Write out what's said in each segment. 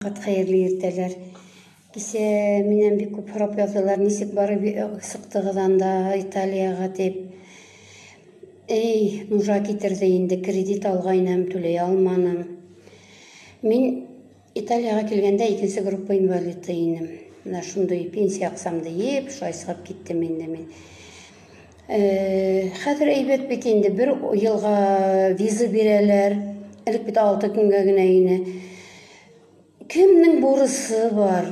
Кат хәерле иртәләр. Кичә миннән бик күп сорап яздылар, ничек барып чыктыгыз анда Италиягә дип. Эй, нужа китерде инде, кредит алгайнам, түләй алманым. Мин Италиягә килгәндә икенче группа инвалиды инем. Менә шундый пенсия аксам диеп, шулай чыгып киттем инде мин. Хәзер әйбәт бит инде, бер елга виза бирәләр. Элек бит 6 көнгә генә ине. Кемнең бурысы бар?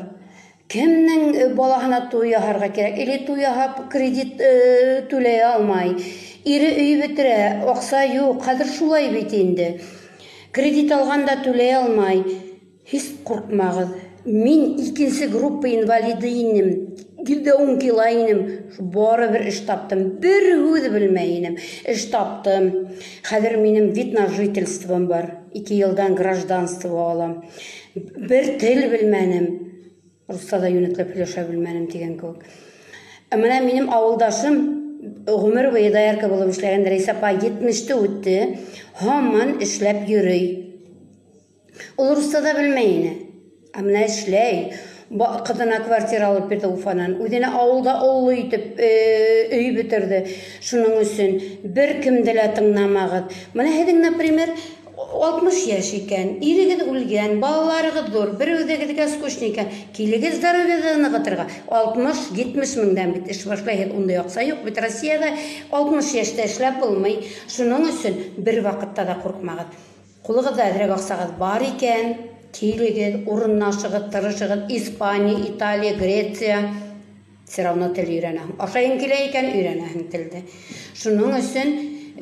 Кемнең балаһына туй яһарга кирәк? Или туй яһап кредит түләй алмай. Ире өй бетерә, акча юк. Хәзер шулай бит инде. Кредит алган да түләй алмай. Һич куркмагыз. Мин икенче группа инвалиды инем. 110 кило инем. Барыбер эш таптым. Бер һүз белмәй инем. Эш таптым. Хәзер минем вид на жительством бар. 2 елдан гражданство алам. Бер тел белмәнем. Русча да юнәтләп һөйләшә белмәнем дигән кебек. Ә менә минем авылдашым гомер буе доярка булып эшләгән Рәйсә апа 70-те үтте. Һаман эшләп йөри. Ул русча да белмәй ине. Ә менә эшләй. Кызына квартира алып бирде Уфадан. Үзенә авылда олы итеп өй бетерде. Шуның өчен бер кемде лә тыңламагыз. Менә һеҙең, например, 60 яшь икән, ирегеҙ үлгән, балаларығыҙ ҙур, бер үҙегеҙгә скучно икән. Килегеҙ здоровьеҙы нығытырға. 60-70 меңдән бит эш башлайһыҙ, ундай аҡса юҡ бит Россиядә 60 йәштә эшләп булмый. Шуның өсөн бер ваҡытта ла ҡурҡмағыҙ. Ҡулығыҙҙа әҙерәк аҡсағыҙ бар икән, килегеҙ, урынлашығыҙ, тырышығыҙ. Испания, Италия, Греция. Все равно тел өйрәнәһең. Ашайың килә икән, өйрәнәһең телде. Шуның өсөн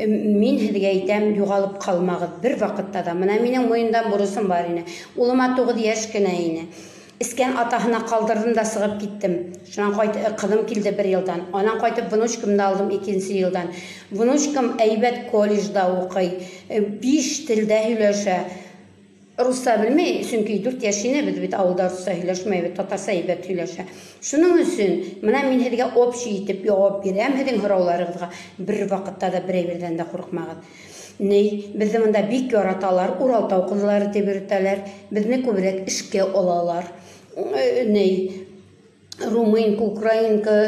мин һеҙгә әйтәм, юғалып ҡалмағыҙ бер ваҡытта да. Менә минең муйындан бурысым бар ине. Улыма 9 йәш кенә ине. Эскән атаһына ҡалдырҙым да сығып киттем. Шунан ҡыҙым килде бер йылдан. Анан ҡайтып внучкамды алдым икенсе йылдан. Внучкам әйбәт колледжда уҡый, 5 телдә һөйләшә. Русса белмәй, сөнки 4 йәш ине, беҙ бит ауылда русса һөйләшмәйбеҙ, татарса әйбәт һөйләшә. Шуның өсөн менә мин һеҙгә общий итеп яуап бирәм һеҙҙең һорауларығыҙға. Бер ваҡытта ҙа бер әйберҙән дә ҡурҡмағыҙ. Ней, беҙҙе бында бик яраталар, Уралтау ҡыҙҙары тип йөрөтәләр, беҙҙе күберәк эшкә алалар. Ней, румынка, украинка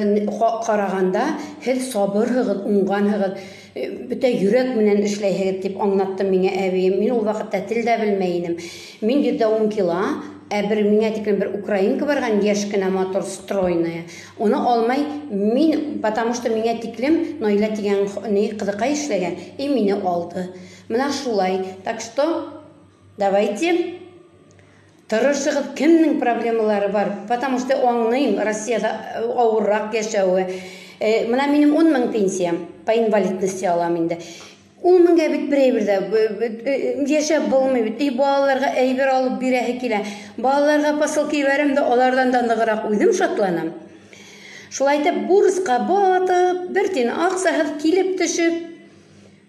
ҡарағанда һеҙ сабырһығыҙ, уңғанһығыҙ, бөтә йөрәк менән эшләйһегеҙ тип аңлатты миңә әбейем. Мин ул ваҡытта тел дә белмәй инем. Мин 110 кило, ә бер миңә тиклем бер украинка барған, йәш кенә матур, стройная. Уны алмай, мин, потому что миңә тиклем Наилә тигән ни ҡыҙыҡай эшләгән, и мине алды. Менә шулай. Так что давайте тырышығыҙ, кемдең проблемалары бар, потому что аңлыйм, Россияда ауырыраҡ йәшәүе. Менә минем 10 мең пенсиям, по инвалидности алам инде. Ун меңгә бит бер әйбер дә йәшәп булмый бит. И балаларға әйбер алып бирәһе килә. Балаларға посылка ебәрәм дә, алардан да нығыраҡ үҙем шатланам. Шулай итеп бурысҡа батып, бер тин аҡсаһыҙ килеп төшөп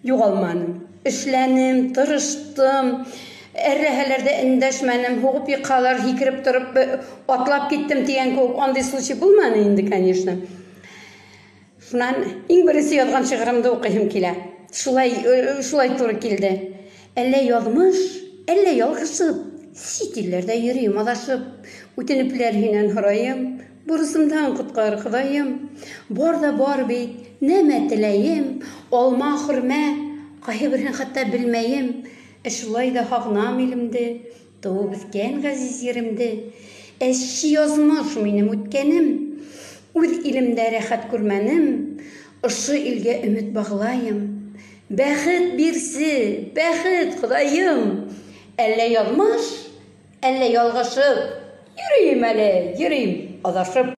юғалманым. Эшләнем, тырыштым. Әрләһәләр дә эндәшмәнем, һуғып йыҡһалар, һикереп тороп, атлап киттем тигән кеүек андый случай булманы инде, конечно. Шунан иң беренсе яҙған шиғырымды уҡыйһым килә. Шулай, шулай тура килде. Әллә яҙмыш, әллә ялғышып, сит илләрҙә йөрөйөм аҙашып, үтенепләр һинән һорайым, бурысымдан ҡотҡар, Хоҙайым. Бар ҙа бар бит, нәмә теләйем, алма, хөрмә, ҡайһы береһен хатта белмәйем. Ә шулай ҙа һағынам илемде, тыуып үҫкән ғәзиз еремде. Әсе яҙмыш минем үткәнем, үҙ илемдә рәхәт күрмәнем, ошо илгә өмөт бағлайым. Бәхет бирсе, бәхет, Хоҙайым. Әллә яҙмыш, әллә ялғышып, йөрөйөм әле, йөрөйөм аҙашып.